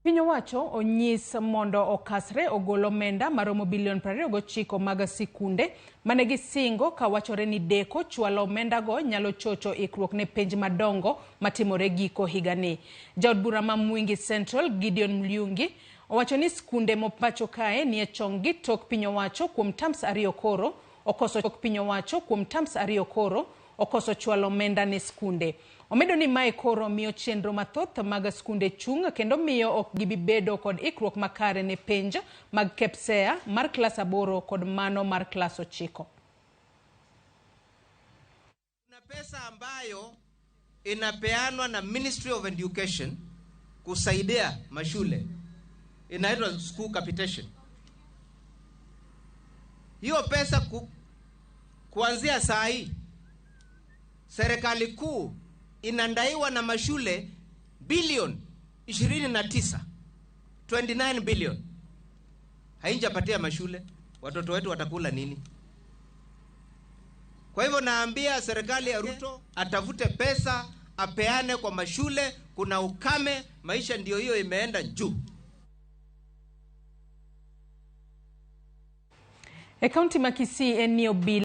Piny owacho onyis mondo okasre ogol omenda maromo bilion 29 mag sikunde mane gisingo ka wachore ni deko chwalo omendago nyalo chocho ikruok ne penj madongo matimore giko higani. Jaod bura ma Mwingi Central Gideon Mliungi owacho ni skunde mopacho kae nie chonggi tok piny owacho kuom tams ariyo koro okoso piny owacho kuom tams ariyo koro okoso chwalo omenda ne skunde. Omedo ni mae koro miyo chenro mathoth mag skunde chung' kendo miyo ok gibi bedo kod ikruok makare ne penj mag KPSEA mar klas aboro kod mano mar klas ochiko. Kuna pesa ambayo inapeanwa na Ministry of Education kusaidia mashule, inaitwa school capitation. Hiyo pesa kuanzia saa hii serikali kuu inadaiwa na mashule bilioni 29, 29 billion. Haijapatia mashule, watoto wetu watakula nini? Kwa hivyo naambia serikali ya Ruto atafute pesa apeane kwa mashule. Kuna ukame, maisha ndio hiyo imeenda juu. E kaunti ma Kisii en ni obila